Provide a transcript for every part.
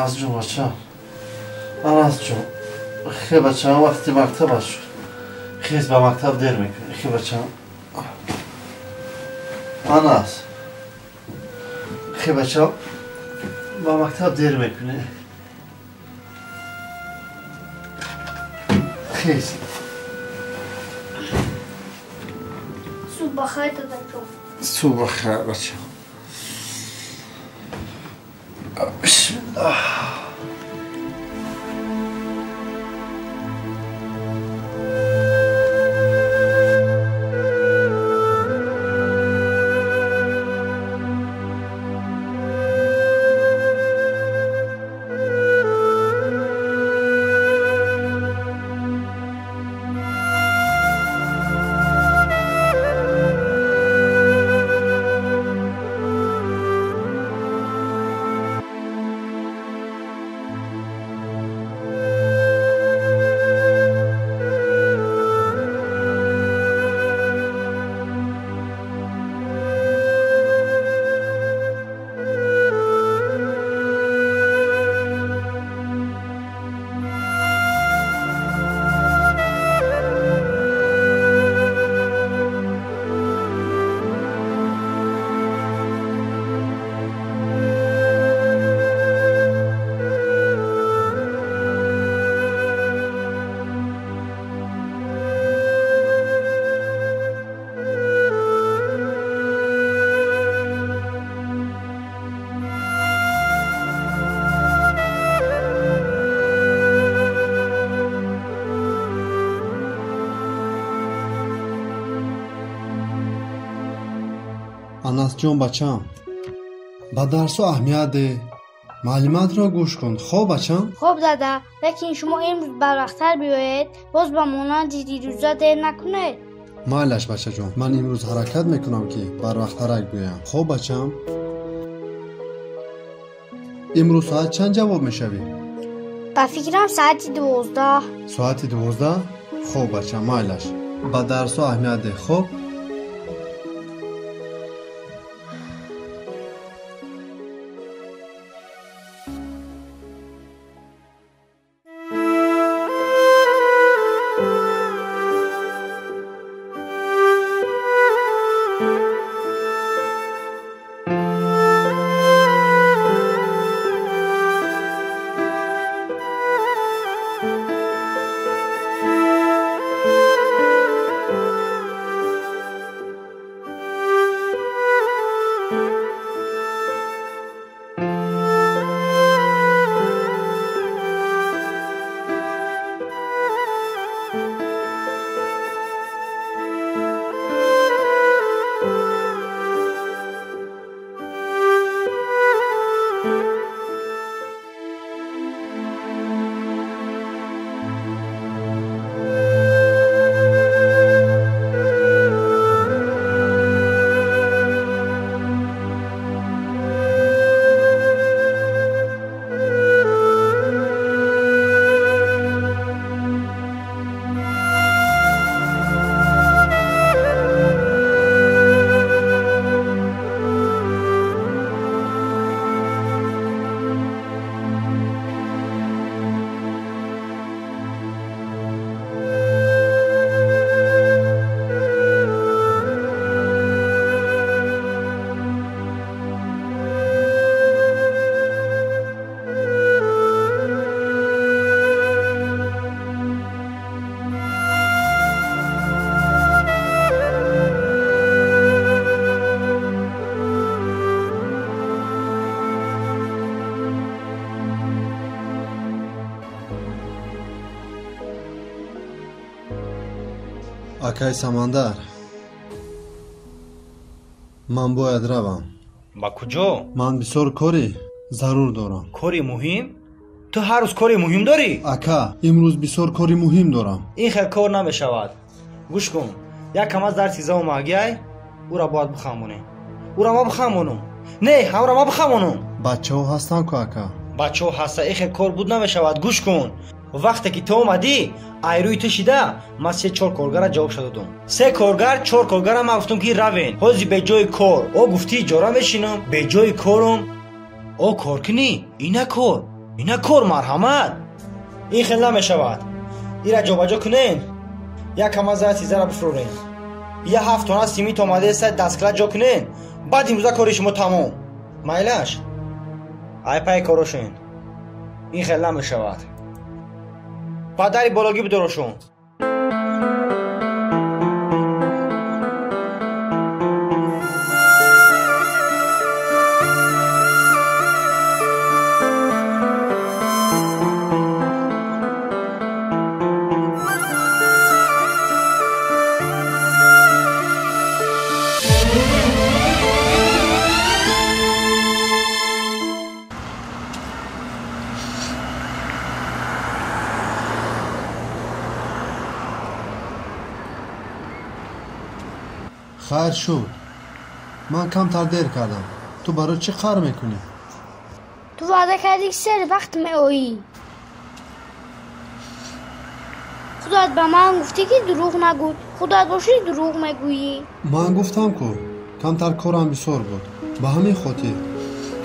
Анасҷон бачам, Анасҷон, хе бачам, вақти мактаб шуд. Хез, ба мактаб дер мекунӣ. Хе бачам. Анас. Хе бачам, ба мактаб дер мекунӣ. Хез. Субҳ бахайр, дадаҷон. Субҳ бахайр, бачам. Бисмиллаҳ. Анасҷон бачам, ба дарсҳо аҳамият деҳ, маълумотро гӯш кун. Хоб бачам? Хоб дада, лекин шумо имрӯз барвақттар биёед, боз ба монанди дирӯза дер накунед. Майлаш бачаҷон, ман имрӯз ҳаракат мекунам, ки барвақттарак биёям. Хоб бачам? Имрӯз соат чанд ҷавоб мешавӣ? Ба фикрам соати 12. Соати 12? Хоб бачам, майлаш. Ба дарсҳо аҳамият деҳ, хоб? Акай Самандар, ман бояд равам. Ба куҷо? Ман бисёр кори зарур дорам. Кори муҳим? Ту ҳар рӯз кори муҳим дорӣ? Ака, имрӯз бисёр кори муҳим дорам. Ин хел кор намешавад. Гӯш кун, як кам аз дарси зоомагиай, ӯра бояд бихамонем. Ӯра ма бихамонам. Не, ҳамра ма бихамонам. Бачаҳо ҳастанд ку, ака? Бачаҳо ҳаста, ин хел кор буд намешавад. Гӯш кун, вақте ки ту омадӣ, айрӯи ту шида, ман 3-4 коргара ҷавобша додум. 3 коргар, 4 коргара ман гуфтум ки равен. Ҳози беҷои кор. О гуфтӣ иҷора мешинам, беҷои корум. О кор кунӣ, ина кор. Ина кор марҳамат. Ин хел намешавад. Ира ҷобаҷо кунен. Як камаза сизара бифурорен. Я 7 тона симит омадеста дасткала ҷо кунен. Баъд имрӯза кори шумо тамом. Майлаш? Ай пай корошен. Ин хел намешавад. Падари бологӣ бидорошон. Хайр шуд. Ман камтар дер кардам. Ту барои чӣ қар мекунӣ? Ту ваъда кардӣ, ки сари вақт меоӣ. Худоят ба ман гуфтӣ, ки дурӯғ нагӯй. Худоят бошӣ дурӯғ мегӯӣ. Ман гуфтам ку, камтар корам бисёр буд. Ба ҳамин хотир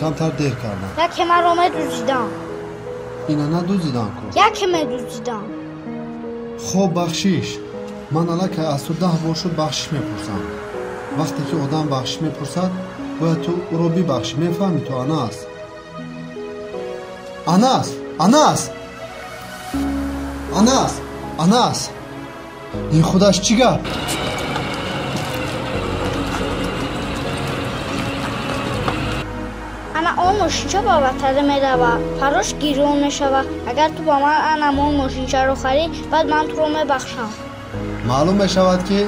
камтар дер кардам. Яке маро медуздидам. Ина надуздидам ку. Яке медуздидам. Хоб, бахшиш. Ман аллакай аз ту 10 бор шуд бахшиш мепурсам. Вақте ки одам бахшиш мепурсад, бояд ту ӯро бибахшӣ. Мефаҳмӣ ту, Анас? Анас! Анас! Анас! Анас! Ин худаш чӣ гап? Ана он мошинча ба ватара меравад, фарош гирон мешавад. Агар ту ба ман анам он мошинчаро харӣ, баъд ман туро мебахшам. Маълум мешавад, ки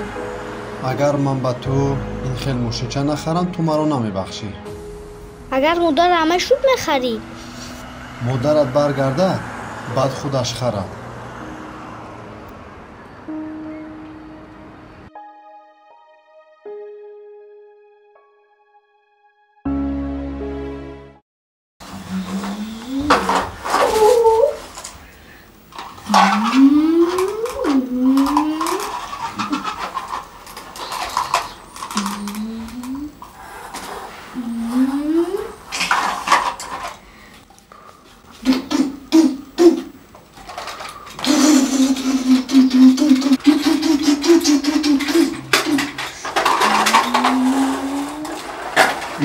агар ман ба ту ин хел мошинча нахарам, ту маро намебахшӣ. Агар модарам мешуд, мехарӣ. Модарат баргардад, баъд худаш харад.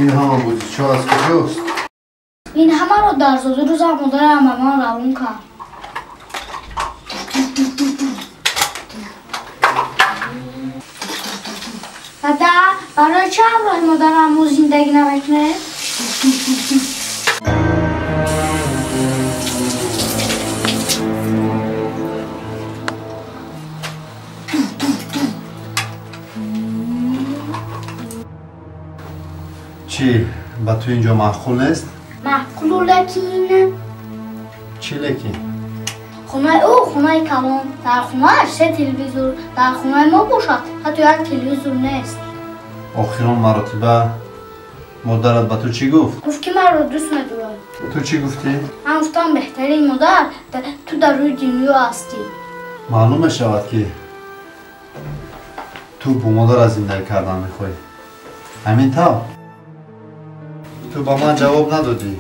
Ин ҳама бозичаҳо аз куҷост? Ин ҳамаро дар зодрӯзам модарам ба ман равон кард. Дада, барои чӣ ҳамроҳи модарам мо зиндагӣ намекунем? Чӣ, ба ту инҷо маъқул нест? Маъқулу, лекин. Чӣ лекин? Хонаи ӯ хонаи калон. Дар хонааш 3 телевизор, дар хонаи мо бошад ҳатто як телевизор нест. Охирон маротиба модарат ба ту чӣ гуфт? Гуфт, ки маро дӯст медорад. Ту чӣ гуфтӣ? Ман гуфтам, беҳтарин модар ту дар рӯи дунё ҳастӣ. Маълум мешавад, ки ту бо модарат зиндагӣ кардан мехоҳӣ. Ҳамин тавр? Ту ба ман ҷавоб надодӣ.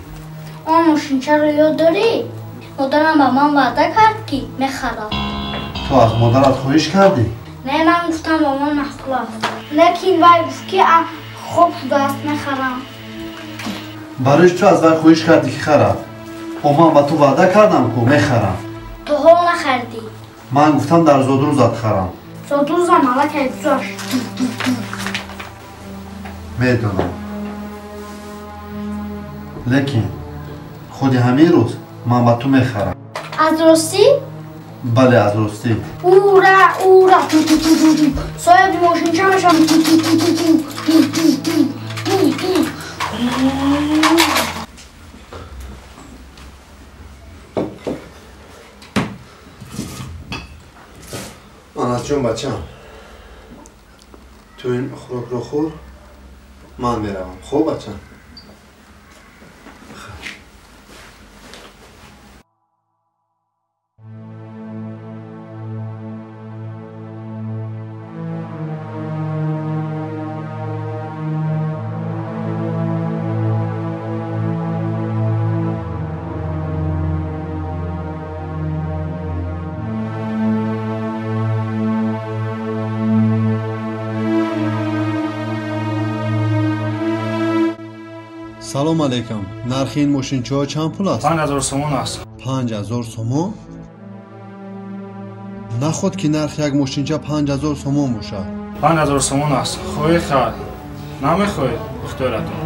Он мошинчаро ёд дорӣ? Модарам ба ман ваъда кард, ки мехарад. Ту аз модарат хоҳиш кардӣ? Не, ман гуфтам, ба ман маъқул аст. Лекин вай гуфт, ки хоб шудааст, мехарам. Барои чӣ ту аз вай хоҳиш кардӣ, ки харад? О, ман ба ту ваъда кардам, ку мехарам. То ҳол нахаридӣ. Ман гуфтам, дар зодрӯзат харам. Зодрӯзам аллакай гузашт. Медонам. Лекин худи ҳамин рӯз ман ба ту мехарам. Аз ростӣ? Бале, аз ростӣ. Ура, ура! Соҳиби мошинча мешавам. Анасҷон, бачам, ту ин хӯрокро хӯр, ман меравам. Хуб, бачам? Салом алейкум. Нархи ин мошинчаҳо чанд пул аст? 5000 сомон аст. 5000 сомон? Наход ки нархи як мошинча 5000 сомон бошад. 5000 сомон аст. Хоҳӣ хар, намехоҳӣ ихтиёратон.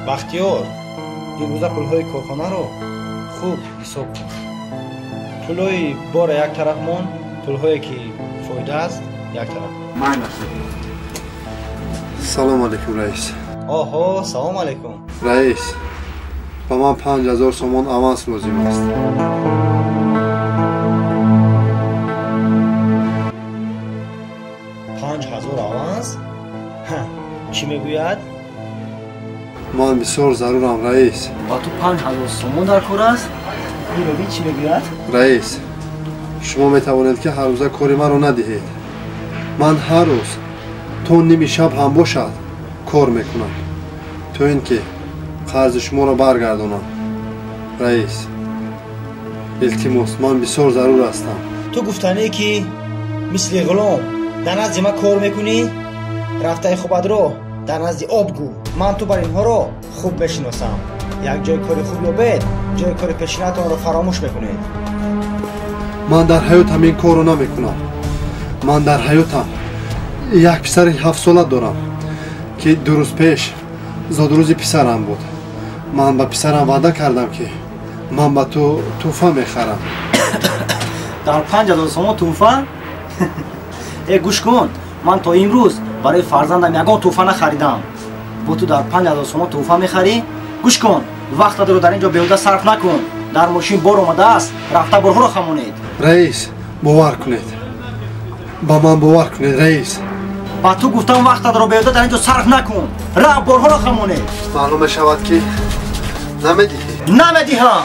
Бахтиёр, имрӯза пулҳои корхонаро хуб ҳисоб кун. Пулҳои бора як тараф мон, пулҳое ки фоида аст як тараф. Салом алейкум, раис. Оҳо, салом алейкум. Раис, ба ман 5000 сомон аванс лозим аст. 5000 аванс? Чӣ мегӯяд? Ман бисёр зарурам, раис. Ба ту 5000 сомон дар кор аст? Инро чӣ мегӯяд? Раис, шумо метавонед ки ҳар рӯза кори маро надиҳед. Ман ҳар рӯз то ними шаб ҳам бошад кор мекунам, то ин ки қарзи шуморо баргардонам. Раис, илтимос, ман бисёр зарур ҳастам. Ту гуфтанӣ ки мисли ғулом дар назди ман кор мекунӣ? Рафтаи хубатро дар назди об гӯ. Ман ту бар инҳоро хуб мешиносам. Як ҷои кори хуб ёбед, ҷои кори пешинатонро фаромӯш мекунед. Ман дар ҳаётам ин корро намекунам. Ман дар ҳаётам як писари 7-сола дорам, ки 2 рӯз пеш зодрӯзи писарам буд. Ман ба писарам ваъда кардам, ки ман ба ту тӯҳфа мехарам. Дар 5000 сомон тӯҳфа? Э, гӯш кун, ман то имрӯз барои фарзандам ягон тӯҳфа нахаридам. Бо ту дар 5000 сомон тӯҳфа мехарӣ? Гӯш кун, вақтатро дар ин ҷо беҳуда сарф накун. Дар мошин бор омадааст, рафта борҳоро хамонед. Раис, бовар кунед, ба ман бовар кунед, раис. Ба ту гуфтам вақтатро беҳуда дар ин ҷо сарф накун, рафт борҳоро хамонед. Маълум мешавад ки намедиҳӣ. Намедиҳам.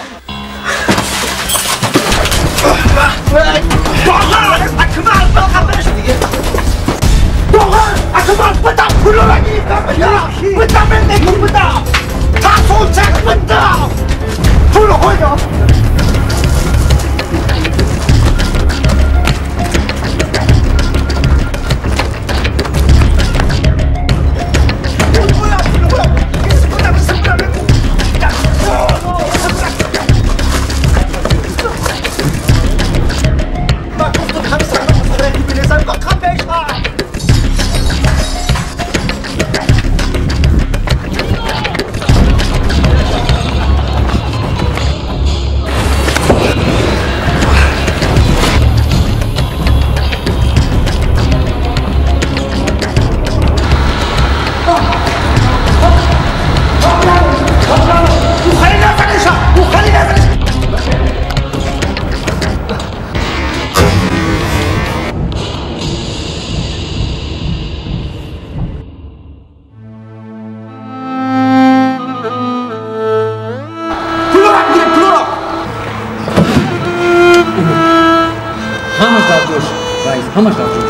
Ҳамаш дар ҷош.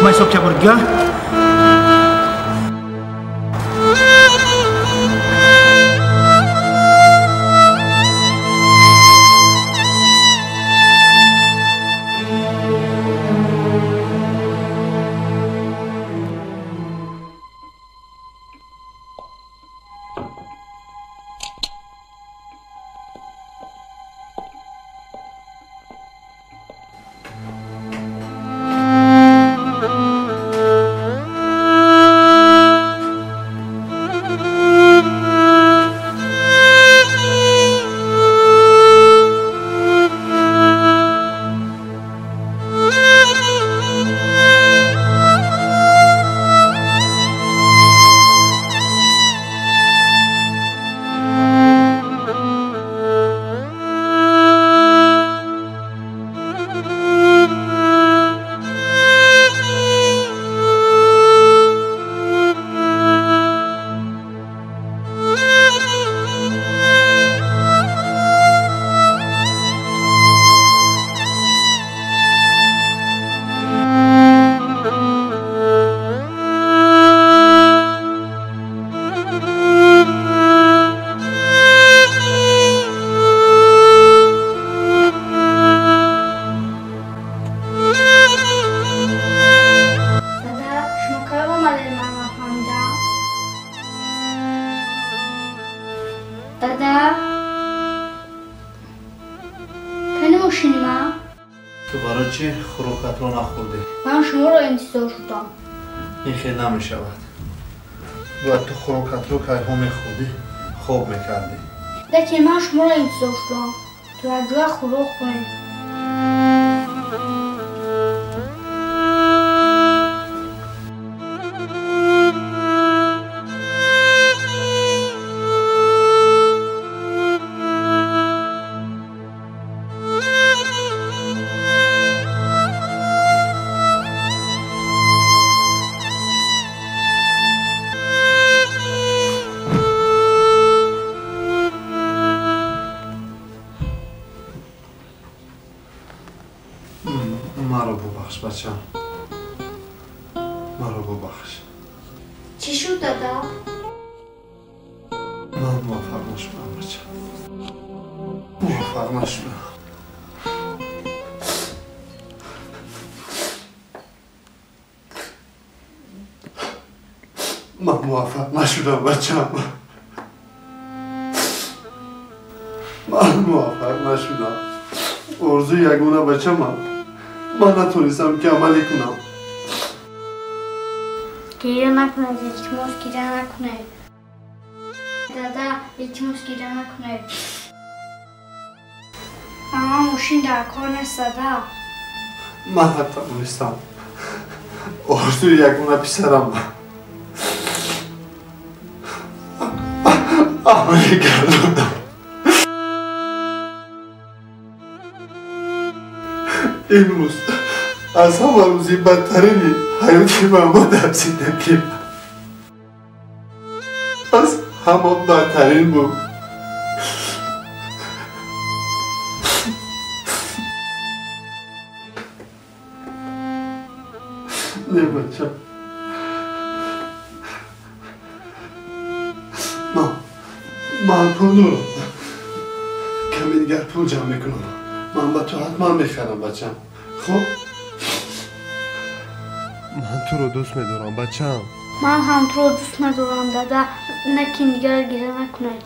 Ман ҳисоб кия бор дига? хӯрокатро нахӯрдӣ? Ман шуморо интизор шудам. Ин хел намешавад. Бояд ту хӯрокатро кайҳо мехӯрдӣ, хоб мекардӣ. Лекин ман шуморо интизор шудам. То якҷоя хӯрок хӯрем. Маро бубахш, бачам. Маро бубахш. Чӣ шуд, дада? Ман муваффақ нашудам, бачам. Муваффақ нашудам. Ман муваффақ нашудам, бачам. Ман муваффақ нашудам. Орзуи ягона бачамам. Ман натонистам ки амалӣ кунам. Гиря накунед, илтимос, гиря накунед. Дада, илтимос, гиря накунед. Ба ман мошин дар кор нест, дада. Ман натавонистам. Орзуи ягона писарам амалӣ гардондам. Имрӯз аз ҳама рӯзи бадтарини ҳаёти ман буд дар зиндагим. Аз ҳама бадтарин буд. Не, бачам. Ман пул дорам. Каме дигар пул ҷамъ мекунам. Ман ба ту ҳатман мехарам, бачам. Хуб? Ман туро дӯст медорам, бачам. Ман ҳам туро дӯст медорам, дада. Лекин дигар гиря накунед.